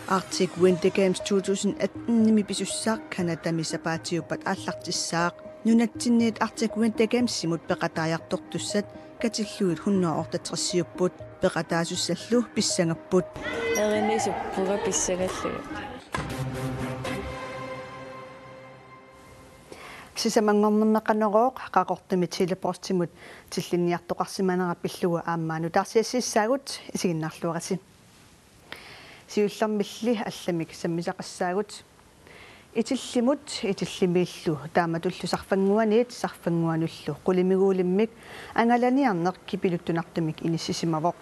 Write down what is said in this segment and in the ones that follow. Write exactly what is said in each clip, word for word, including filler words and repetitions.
Arctic Winter Games to tusind atten-imi pisussaaq Canadami sapaatiuppat aallartissaaq. Nunatsinniit Arctic Winter Gamesimut peqataajartortussat katillugit hundrede otteogtresiupput, peqataasussallu pissangapput. Erinisuppunga pissangallugu. Sisamanngornermi Qanorooq Qaqortumi Tele-Postimut tillinniartoqarsimanera pillugu aamma nutaarsiassiissaagut, isiginnaarluarisi. Siullermilli allamik sammisaqassaagut. Itillimut, Itillimiillu taamatullu Sarfannguaniit Sarfannguanullu qulimiguulimmik angalaniarneq kipiluttunartumik inissisimavoq.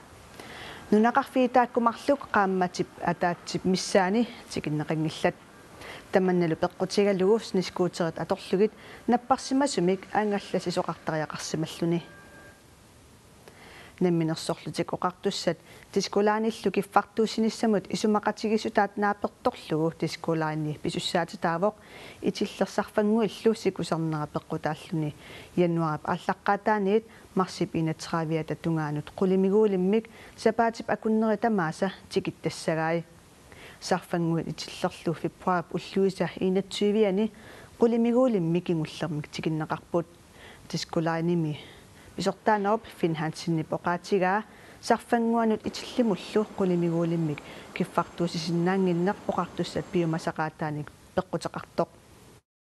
Nunaqarfiit taakku marluk qaammatip ataatsip missaani tikinneqanngillat. Tamannalu peqqutigalugu snescooterit atorlugit napparsimasumik angallassisoqartariaqarsimalluni. Namminersorlutik Oqartussat Disko Linellu kiffartuussinissamut isumaqatigiissutaat naapertorlugu Disko Line pisussaatitaavoq Itilleq Sarfannguillu sikusarnera peqqutaalluni januaarip aallaqqaataaniit marsip enogtrediviata tungaanut qulimiguulimmik sapaatip akunneri tamaasa tikittassagai. Sarfannguit Itillerlu februaarip ulluisa enogtyviani qulimiguulimmik kingullermik tikinneqarput. Disko Linemi pisortaanerup Finn Hansenip oqaatigaa Sarfannguanut Itillimullu qulimiguulimmik kiffartuussisinnaannginneq Oqartussat piumasaqaataanik peqquteqartoq.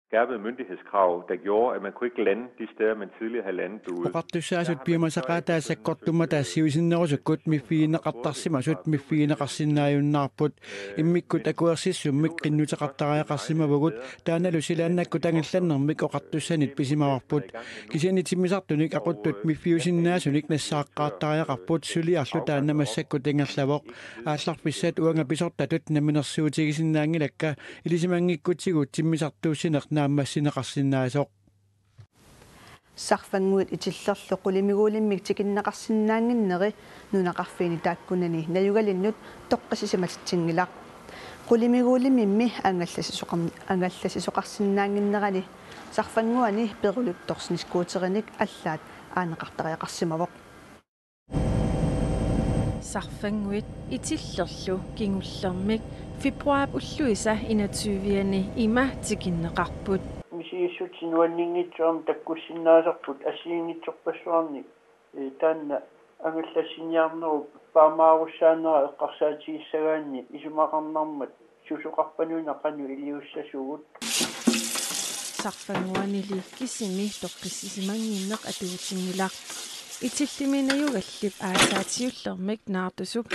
Skærpede myndighedskrav, der gjorde, at man kunne ikke lande de steder, man tidligere havde landet derude. Oqartussaasut piumasaqaataat sakkortummata siusinnerusukkut miffigineqartarsimasut miffigineqarsinnaajunnaarput. Immikkut akuersissummik qinnuteqartariaqarsimavugut, taannalu silaannakkut angallannermik oqartussanit pisimavarput. Kisianni timmisartunik aquttut miffiusinnaasunik nassaaqqaartariaqarput, suliarlu taanna massakkut ingerlavoq. Aallarfissat uanga pisortatut namminersuutigisinnaanngilakka, ilisimanngikkutsigu timmisartuussineq naammassineqarsinnaasoq. Sarfannguit Itillerlu qulimiguulimmik tikinneqarsinnaannginneri nunaqarfiini taakkunani najugalinnut toqqissisimatinngilaq. Qulimiguulimmimmi angallassisoqar-, angallassisoqarsinnaannginnerani Sarfannguani peruluttoq snescooterinik allaat aaneqartariaqarsimavoq. Sarfannguit Itillerlu kingullermik februaarip ulluisa enogtyviani ima tikinneqarput. Misigissutsit nuanninngitsoq aamma takkussinnaasarput assigiinngitsorpassuarnik, ee, taanna angallassiniarnerup paamaarussaanera eqqarsaatigissagaanni isumaqarnarmat susoqarpanuna qanoq iliussasugut. Sarfannguanili kisimi toqqissisimannginneq atuutinngilaq. Itillimi najugallip aasaatigullermik naartusup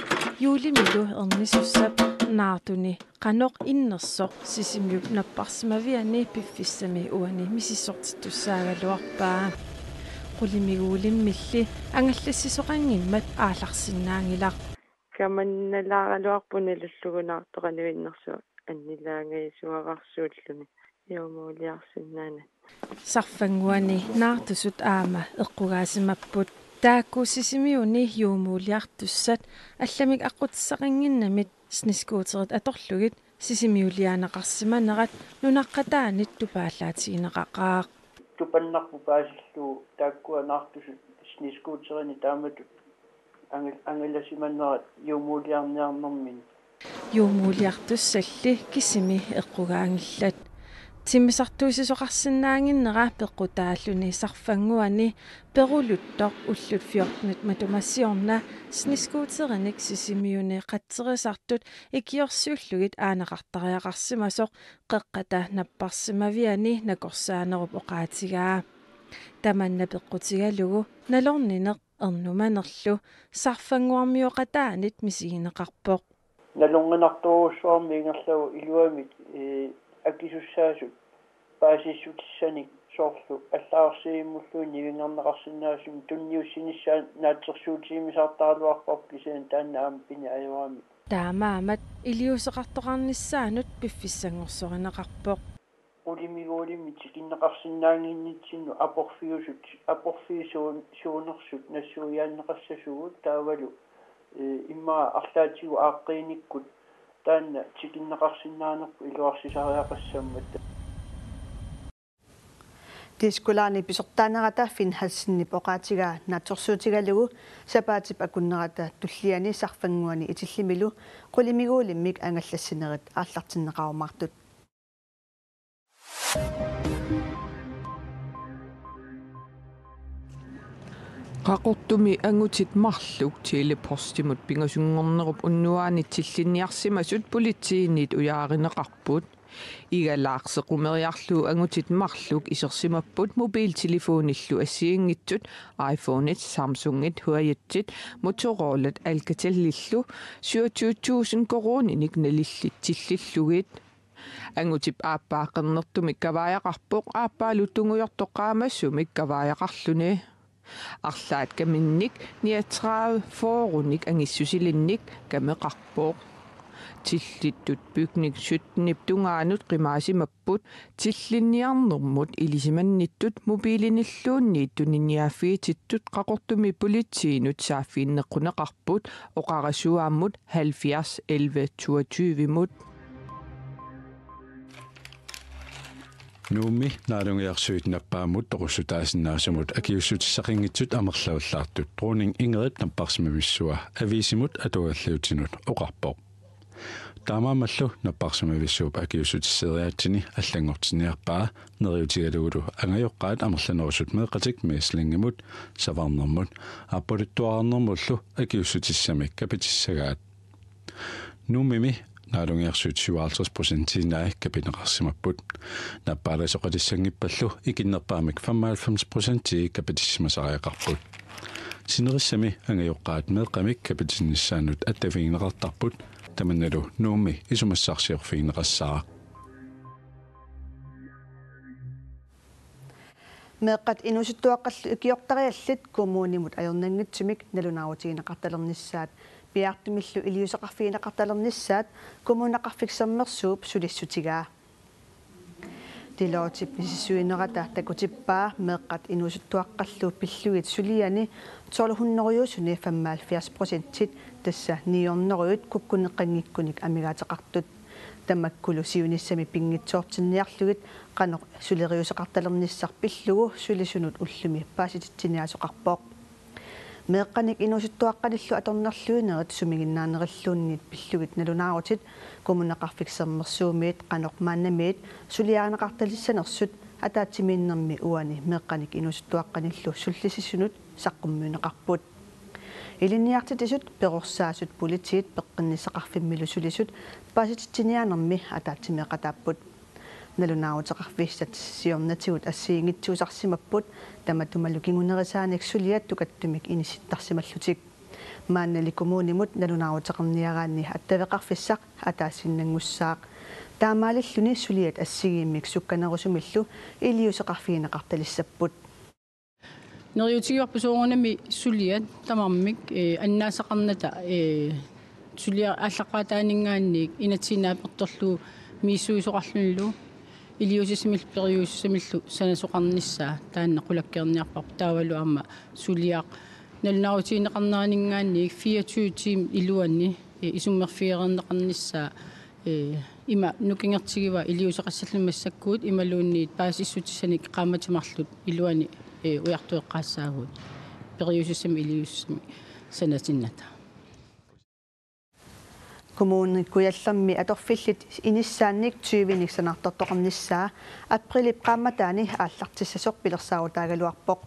juulimilu ernisussap naartuni qanoq innersoq Sisimiut napparsimaviani piffissami uani misissortittussaagaluarpaa. Qulimiguulimmilli angallassisoqanngimmat aallarsinnaanngilaq. Kamannalaaraluarpoq nalullugu naartoq qanoq innersoq annilaangajasuararsuulluni juumuuliarsinnaanani. Sarfannguani naartusut aamma eqqugaasimapput. Taakku Sisimiuni juumuuliartussat allamik aqqutissaqannginnamit snescooterit atorlugit Sisimiuliaaneqarsimanerat nunaqqataanit tupaallaatigineqaqaaq. Tupannarpoq paasillugu taakkua naartusut snescooterinik taamatut angal-, angalasimanerat juumuuliarniarnermini. Juumuuliartussalli kisimi eqqugaanngillat. Timmisartuussisoqarsinnaannginnera peqqutaalluni Sarfannguani peruluttoq ullut fjortenit matuma siorna snescooterinik Sisimiuni qatserisartut ikiorsiullugit aaneqartariaqarsimasoq Qeqqata Napparsimaviani nakorsaanerup oqaatigaa. Tamanna peqqutigalugu nalornineq ernumanerlu Sarfannguarmioqataanit misigineqarpoq. Nalorninartorujussuarmik ingerlavoq iluamik, ee, akisussaasut paasissutissanik soorlu allagarsivimmulluunniit nivinngorneqarsinnaasumik tunniussinissaa naatsorsuutigimisartaraluarparput, kisianni taanna aamma pineq ajoramik. Taamaammat iliuuseqartoqarnissaanut piffissanngorsorinneqarpoq. Qulimiguulimmik tikinneqarsinnaannginnitsinnut aporfiusut, aporfiusuun-, suunersut nassuiaanneqassasugut taavalu, ee, immaqa arlaatigut aaqqiinikkut taanna tikinneqarsinnaanerput iluarsisariaqassammat. Diskolaani pisortaanerata Finn Hansenip oqaatigaa naatsorsuutigalugu sapaatip akunnerata tulliani sarfannguani Itillimilu qulimiguulimmik angallassinerit aallartinneqarumaartut. Qaqortumi angutit marluk Tele-Postimut pingasunngornerup unnuaani tillinniarsimasut politiinit ujaarineqarput. Igalaaq sequmeriarlugu angutit marluk isersimapput mobiltelefonillu assigiinngitsut iPhoneit, Samsungit, Huaweiit, Motorolait Alcatelillu syvogtyve tusind koruuninik nalillit tillillugit. Angutip aappaa qernertumik kavaajaqarpoq, aappaalu tungujortoq qaamassumik kavaajaqarluni. Arlaat kaminnik niogtredive fyrrenik angissusilinnik kameqarpoq. Tillittut bygning syttenip tungaanut qimaasimapput, tillinniarnermut ilisimannittut mobilinilluunniit tuniniaaffigitittut Qaqortumi politiinut saaffiginneqquneqarput oqarasuaammut halvfjerds elleve toogtyvemut. Nuummi naalungiarsuit nappaammut toqussutaasinnaasumut akiuussutissaqanngitsut amerlavallaartut Dronning Ingrid napparsimavissua aviisimut atuagalliutinut oqarpoq. Taamaammallu napparsimavissuup akiuussutisseeriaatsini allanngortinniarpaa neriuutigalugulu angajoqqaat amerlanerusut meeqqatik Mæslingimut, Savarnermut, Aappaluttuararnermullu akiuussutissamik kapitissagaat. Nuummimi naalungiarsuit syvoghalvtreds procentiinnaat kapineqarsimapput. Nappaalasoqalissanngippallu ikinnerpaamik femoghalvfems procentii kapitissimasariaqarput. Sinerissami angajoqqaat meeqqamik kapitinnissaannut attavigineqartarput, tamannalu Nuummi isumassarsiorfigineqassaaq. Meeqqat inuusuttuaqqallu ikiortariallit kommunimut ajornanngitsumik nalunaarutigineqartalernissaat piaartumillu iliuuseqarfigineqartalernissaat Kommuneqarfik Sermersuup sulissutigaa. Deloittep misissuinerata takutippaa meeqqat inuusuttuaqqallu pillugit suliani tolv hundredeusuni femoghalvfjerds procentit, tassa ni hundredet kukkuneqanngikkunik amigaateqartut. Tamakkulu siunissami pinngitsoortinniarlugit qanoq suleriusaqartalernissaq pillugu sulisunut ullumi paasititsiniaasoqarpoq. Meeqqanik inuusuttuaqqanillu atornerluinerit sumiginnaanerilluunniit pillugit nalunaarutit Kommuneqarfik Sermersuumiit qanoq maannamiit suliarineqartalissanersut ataatsimiinnermi uani meeqqanik inuusuttuaqqanillu sullissisunut saqqummiunneqarput. Ilinniartitsisut, perorsaasut, politiit peqqinnissaqarfimmilu sulisut paasititsiniaanermi ataatsimeeqataapput. Nalunaaruteqarfissat siornatigut assigiinngitsuusarsimapput, tamatumalu kingunerisaanik suliat tukattumik inissittarsimallutik. Maannali kommunimut nalunaaruteqarniaraanni attaveqarfissaq ataasiinnanngussaaq. Taamaalilluni suliat assigiimmik sukkanerusumillu iliuuseqarfigineqartalissapput. Neriuutigaarput soorunami suliat tamarmik, ee, annaasaqarnata, ee, suliaq aallaqqaataaninngaanniit inatsinnaapertorlugu misissuisoqarlunilu iliuusissamillu periuseqarfimmilu sanasoqarnissaa taanna qulakkeerniarparput, taavalu aamma suliaq nalunaarutigineqarneraninngaanniit fireogtyve tiimit iluanni, ee, isummerfigereerneqarnissaa, ee, ima nukingertigivaa iliuuseqassalluni massakkut imaluunniit paasissutissanik qaammatit marluk iluanni, ee, ujartueqqaassaagut periusissamik iliuusissamik sanatinnata. Kommune Kujallermi atorfillit inissaannik tyvenik sanaartortoqarnissaa aprilip qaammataani aallartissasoq pilersaarutaagaluarpoq.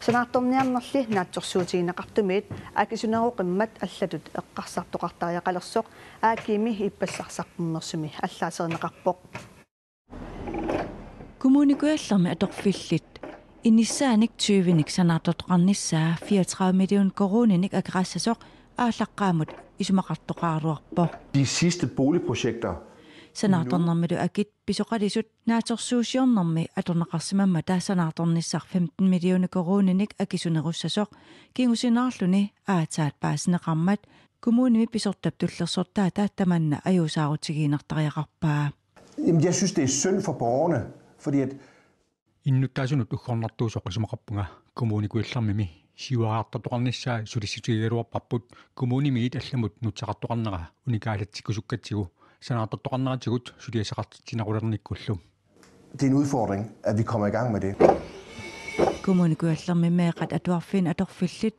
Sanaartorniarnerli naatsorsuutigineqartumiit akisuneroqimmat allatut eqqarsartoqartariaqalersoq A G-mi ippassaq saqqummersumi allaaserineqarpoq. Kommune Kujallermi atorfillit inissaannik tyvenik sanaartortoqarnissaa fireogtredive million koruuninik akeqassasoq aallaqqaammut isumaqartoqaraluarpoq. De sidste boligprojekter. Sanaartornermilu akit pisoqalisut naatsorsuusiornermi atorneqarsimammata sanaartornissaq femten million koruuninik akisunerussasoq kingusinaarluni aatsaat paasineqarmat kommunimi pisortap tullersortaata tamanna ajuusaarutigiinnartariaqarpaa. Jamen, jeg synes, det er synd for borgerne, fordi at Innuttaasunut uggornartuusoq isumaqarpunga Kommune Kujallermimi siuariartortoqarnissaa sulissutigigaluarparput kommunimiit allamut nutsaqartoqarnera unikaalatsikkusukkatsigu sanaartortoqarneratigut suliassaqartitsinerulernikkullu. Det er en udfordring, at vi kommer i gang med det. Kommune Kujallermi meeqqat atuarfiini atorfillit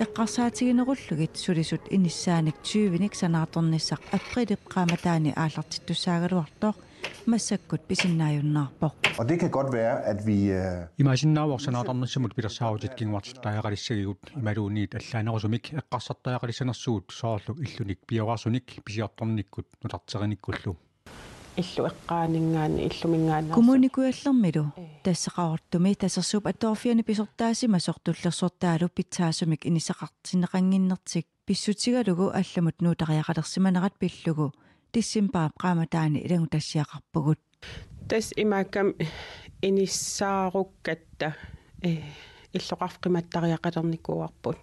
eqqarsaatiginerullugit sulisut inissaanik tyvenik sanaartornissaq aprilip qaammataani aallartittussaagaluartoq massakkut pisinnaajunnaarpoq. Og det kan godt være, at vi, øh, Imaasinnaavoq sanaartornissamut pilersaarutit kinguartittariaqalissagigut imaluunniit allaanerusumik eqqarsartariaqalissanersugut soorlu illunik pioreersunik pisiortornikkut nutarterinikkullu. Illu eqqaaninngaanniit, illuminngaanniit. Kommune Kujallermilu, ee, tassa Qaqortumi Tasersuup Atuarfiani pisortaasimasoq tullersortaalu pitsaasumik inissaqartinneqannginnertik pissutigalugu allamut nuutariaqalersimanerat pillugu decembarip qaammataani ilannguttassiaqarpugut. Tassa imaakkami inissaarukkatta, ee, illoqarfik qimattariaqalernikuuarput.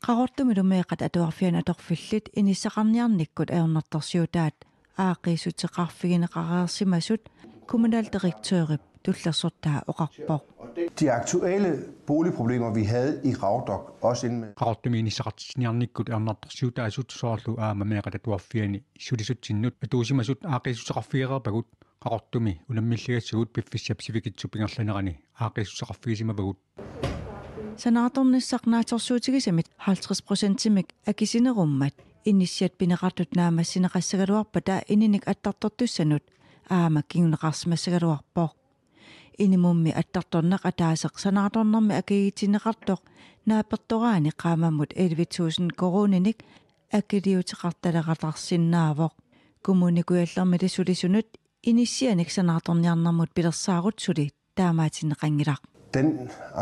Qaqortumilu meeqqat atuarfiani atorfillit inissaqarniarnikkut ajornartorsiutaat aaqqiissuteqarfigineqareersimasut kommunaldirektørip tullersortaa oqarpoq. De aktuelle boligproblemer, vi havde i Qaqortoq, også inden med Qaqortumi inissaqartitsiniarnikkut ajornartorsiutaasut soorlu aamma meeqqat atuarfiani sulisutsinnut atuusimasut aaqqiissuteqarfigereerpagut Qaqortumi unammilligassigut piffissap sivikitsup ingerlanerani aaqqiissuteqarfigisimavagut. Sanaartornissaq naatsorsuutigisamit halvtreds procentimik akisinerummat inissiat pineqartut naammassineqassagaluarpata ininik attartortussanut aamma kinguneqarsimassagaluarpoq. Inimummi attartorneq ataaseq sanaartornermi akigitinneqartoq naapertoraani qaammammut elleve tusind koruuninik akiliuteqartaleqatarsinnaavoq. Kommune Kujallermili sulisunut inissianik sanaartorniarnermut pilersaarut suli taamaatinneqanngilaq. Den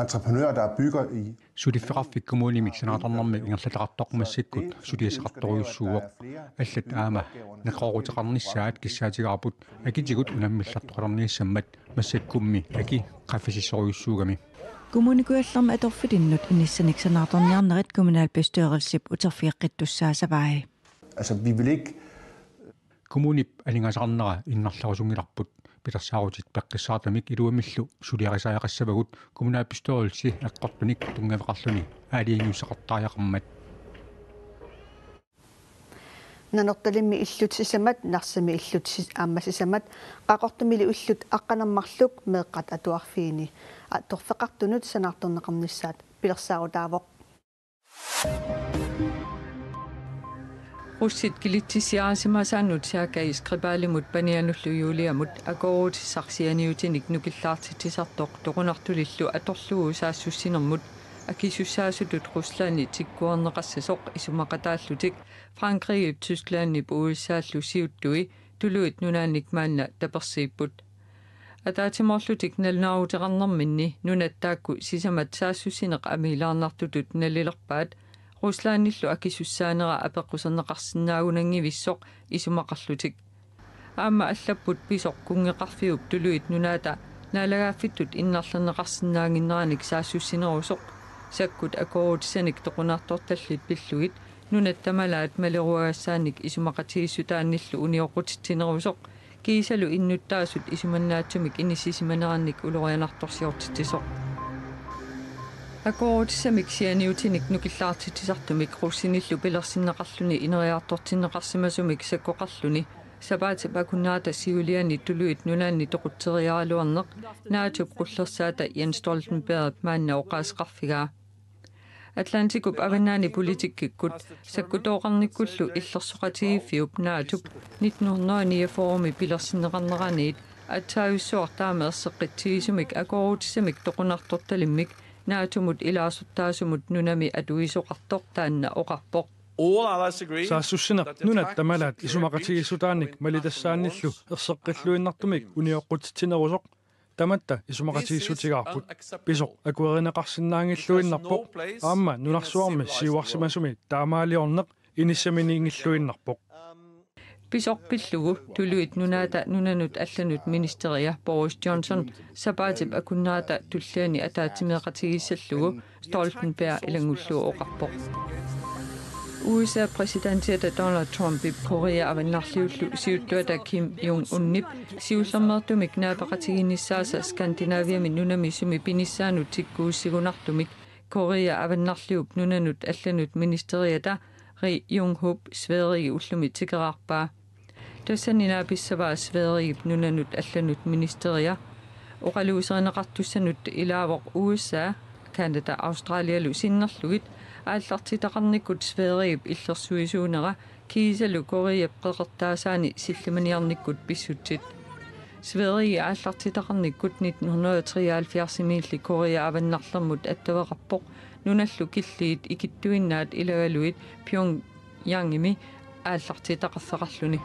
entreprenør, der bygger i Suliffeqarfik kommunimi sanaartornermi ingerlataqartoq massakkut suliassaqartorujussuuvoq. Allat aamma neqerooruteqarnissaat kissaatigaarput akitigut unammillertoqalerniassammat massakkummi aki qaffasissorujussuugami. Kommune Kujallermi atorfilinnut inissanik sanaartorniarnerit kommunalbestyrelsip uterfigeqqittussaassavai. Altså, vi vil ikke Kommunip aningaasaqarnera innarlerusunngilarput pilersaarutit peqqissaartumik iluamillu suliarisariaqassavagut kommunalbestyrelsi eqqortunik tunngaveqarluni aalajangiussaqartariaqarmat. Nanortalimmi illut sisamat, Narsami illut sis-, aamma sisamat, Qaqortumili illut aqqaneq-marluk meeqqat atuarfiini atorfeqartunut sanaartorneqarnissaat pilersaarutaavoq. Russit kilitsissiarisimasaannut Sergej Skripalimut panianullu Juliamut akuerutissaq sianiutinik nukillaartitsisartoq toqunartulillu atorlugu saassussinermut akisussaasutut Ruslandi tikkuarneqassasoq isumaqataallutik Frankrigip, Tysklandip U S A-llu siuttui Tuluit Nunaannik maanna tapersiipput. Ataatsimoorlutik nalunaaruteqarnerminni nunat taakku sisamat saassussineq amiilaarnartutut nalilerpaat Ruslandillu akisussaanera apeqquserneqarsinnaagunanngivissoq isumaqarlutik. Aamma allapput pisoq kunngeqarfiup Tuluit Nunaata naalagaaffittut innarlerneqarsinnaannginneranik saassussinerusoq, sakkut akuerutissanik toqunartortallit pillugit nunat tamalaat maleruagassaanik isumaqatigiissutaannillu unioqqutitsinerusoq, kiisalu innuttaasut isumannaatsumik inissisimanerannik ulorianartorsiortitsisoq. Akuerutissamik sianiutinik nukillaartitsisartumik russinillu pilersinneqarluni ineriartortinneqarsimasumik sakkoqarluni sapaatip akunnerata siuliani Tuluit Nunaanni toqutseriaraluarneq NATOp qullersaata Jens Stoltenbergip maanna oqaaseqarfigaa. Atlantikup avannaani politikkikkut sakkutooqarnikkullu illersoqatigiiffiup NATOp nitten hundrede niogfyrremi pilersinneqarneraniit aatsaajussuaq taama erseqqitsigisumik akuerutissamik toqunartortalimmik NATOmut ilaasortaasumut nunami atuisoqartoq taanna oqarpoq. All allies agree Saassussineq that the nunat track tamalaat is isumaqatigiissutaannik malitassaannillu erseqqilluinnartumik unioqqutitsinerusoq tamatta isumaqatigiissutigaarput. Pisoq akuerineqarsinnaanngilluinnarpoq. Aamma nunarsuarmi siuarsimasumi taamaaliorneq inissaminiinngilluinnarpoq. Pisoq pillugu Tuluit Nunaata nunanut allanut ministeria Boris Johnson sapaatip akunnerata tulliani ataatsimeeqatigiissallugu Stoltenberg ilanngullugu oqarpoq. U S A præsidentiata Donald Trumpip Korea Avannarliullu siuttuata Kim Jong-unip siullermeertumik naapeqatigiinnissaasa Skandinaviami nunami sumi pinissaanut tikkuussigunartumik Korea Avannarliup nunanut allanut ministeriata Ri Yong-hup Sverige ullumi tikeraarpaa. Tassani naapissavaa Sverigep nunanut allanut ministeria Oqaluuserineqartussanut ilaavoq U S A, Canada Australialu sinnerlugit aallartitaqarnikkut Sverigep illersuisuunera kiisalu Koreap qeqertaasaani sillimaniarnikkut pissutsit. Sverige aallartitaqarnikkut nitten hundrede og treoghalvfjerdsimiilli Korea avannarlermut attaveqarpoq nunallu killiit ikittuinnaat ilagalugit Pyongyangimi aallartitaqarfeqarluni.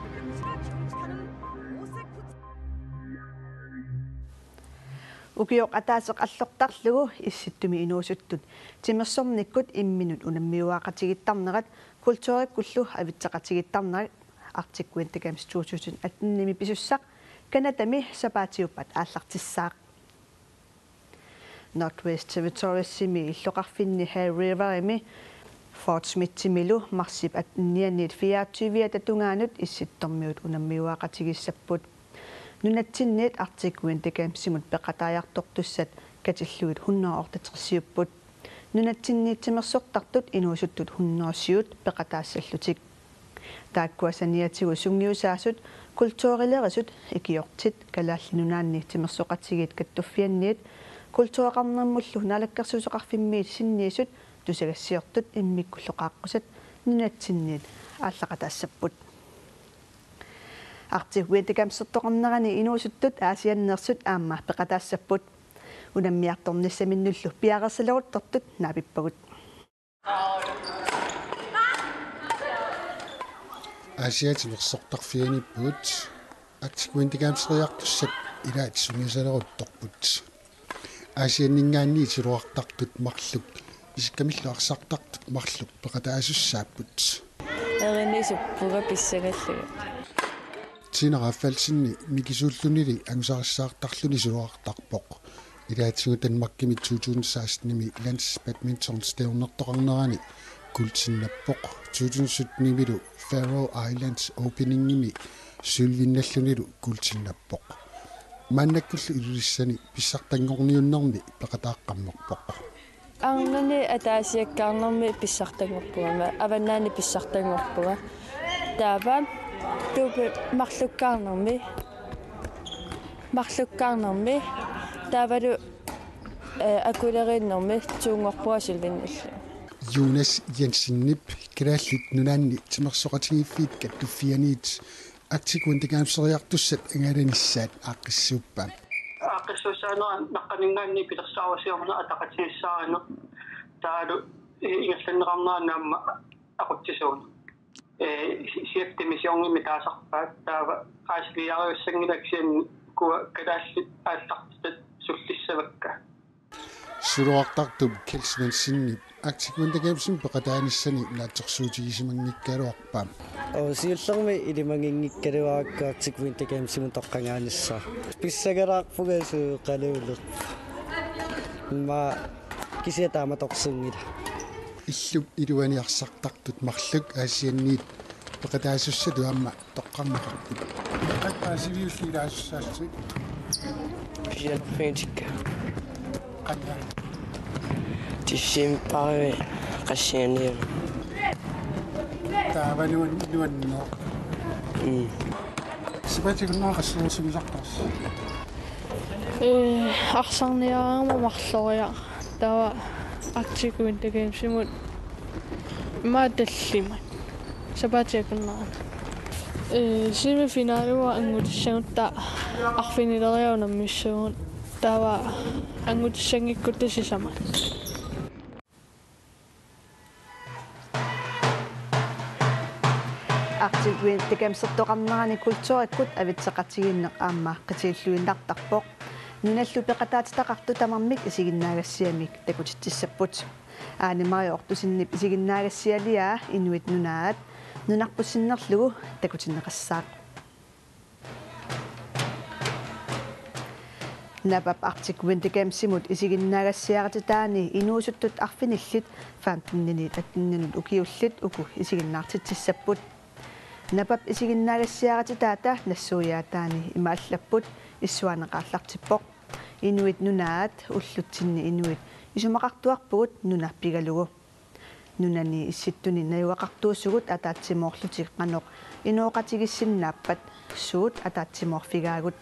Ukioq ataaseq allortarlugu Issittumi inuusuttut timersornikkut imminut unammiuaaqatigiittarnerat kulturikkullu avitseqatigiittarnerat Arctic Winter Games to tusind atten-imi pisussaq Canadami sapaatiuppat aallartissaaq. Northwest Territoriesimi illoqarfinni High Riverimi Fort Smithimilu marsip attenianiit fireogtyviata tungaanut Issittormiut unammiuaaqatigiissapput. Nunatsinniit Arctic Winter Gamesimut peqataajartortussat katillugit hundrede otteogtresiupput. Nunatsinniit timersortartut inuusuttut hundrede syv peqataassallutik. Taakkua saniatigut sungiusaasut, kulturilerisut, ikiortit, Kalaallit Nunaanni Timersoqatigiit Kattuffianniit, Kultureqarnermullu Naalakkersuisoqarfimmiit sinniisut tusagassiortut immikkullu qaaqqusat nunatsinniit aallaqataassapput. Arctic Winter Gamesertoqarnerani inuusuttut Aasianneersut aamma peqataassapput. Unammiartornissaminnullu piareersaleruttortut naapippagut. Aasiaat timersortarfianiippugut. Arctic Winter Gameseriartussat ilaat sungiusaleruttorput. Aasianninngaanniit suloqartartut marluk isikkamillu arsartartut marluk peqataasussaapput. Erinisuppunga pissangallugu. Tina Rafaelsenip mikisuullunili angusarissaartarluni suloqartarpoq. Ilaatigut Danmarkimi to tusind sekstenimi landsbadmintonstævnertoqarnerani guldtinnappoq. To tusind syttenimilu Faroe Islands Openingimi sølvinnallunilu guldtinnappoq. Maannakkullu Ilulissani pissartanngorniunnerni peqataaqqammerpoq. Arnani ataasiakkaarnermi pissartanngorpunga, avannaani pissartanngorpunga. Taava tuupi marlukkaarnermi, marlukkaarnermi, taavalu, eh, akuleriinnermi tuunngorpunga sølvinnallugu. Jonas Jensenip Kalaallit Nunaanni Timersoqatigiiffiit Kattuffianiit Arctic Winter Gameseriartussat angalanissaat aaqqissuuppa. Aaqqissuussaanera naqqaninngaanniit pilersaarusiorneq ataqatigiissaarineq taavalu ingerlanneqarnerani aamma aqutsisuuneq. Ee, si-, chef de missionimik taasarpaat taava rejseliariussanngilaq kisianni ukua kalaallit aallartitat sullissavakka. Suloqartartup Kjeld Svendsenip Arctic Winter Gamesimut peqataanissani naatsorsuutigisimanngikkaluarpaa. Oo, siullermik ilimaginngikkaluarakku Arctic Winter Gamesimut toqqagaanissaa. Pissangalaarpunga suuqaluulerpoq. Immaqa kisianni taamatorsunngilaq. Illup iluani arsartartut marluk Aasianniit peqataasussatut aamma toqqarneqarput. Qanoq paasiviussi ilaasussaassi? Kisianni fentikka. Qanoq? Tissimparvi qassianiami. Taava nuan-, nuanneq. Mm. Sapaatip akunnera qasserusumisartarsi? Ee, arsarniaraangama marloriaq. Taava Arctic Winter Gamesimut immaqa tallimat. Sapaatip akunnerani. Ee, semifinaluat anngutissagutta arfinileriarluta unammissagut. Taava anngutissanngikkutta sisamat. Arctic Winter Gamesertoqarnerani kulturikkut avitseqatigiinneq aamma qitiilluinnartarpoq. Nunallu peqataatitaqartut tamarmik isiginnaagassiamik takutitsissapput. Ane Maj Ottosenip isiginnaagassialiaa Inuit Nunaat nunarput sinnerlugu takutinneqassaaq. Napap Arctic Winter Gamesimut isiginnaagassiarititaani inuusuttut arfinillit femteniniit atteninut ukiullit uku isiginnaartitsissapput. Napap isiginnaagassiarititaata nassuiaataani imaallapput issuaaneq aallartippoq. Inuit Nunaat ullutsinni inuit isumaqartuarpugut nuna pigalugu. Nunani Issittuni najugaqartuusugut ataatsimoorlutik qanoq inooqatigiissinnaappat suut ataatsimoorfigaagut.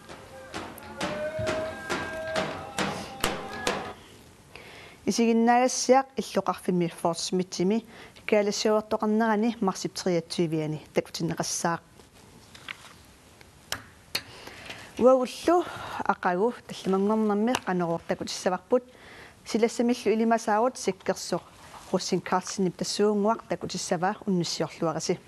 Isiginnaagassiaq illoqarfimmi Fort Smithimi kalaaliusoqarnerani marsip treogtyve-ani takutinneqassaaq. Uagullu aqagu tallimanngornermi Qanorooq takutissavarput, silassamillu ilimasaarut Sikkersoq Rosing Carlsenip tassuunnguaq takutissavaa unnussiorluarisi.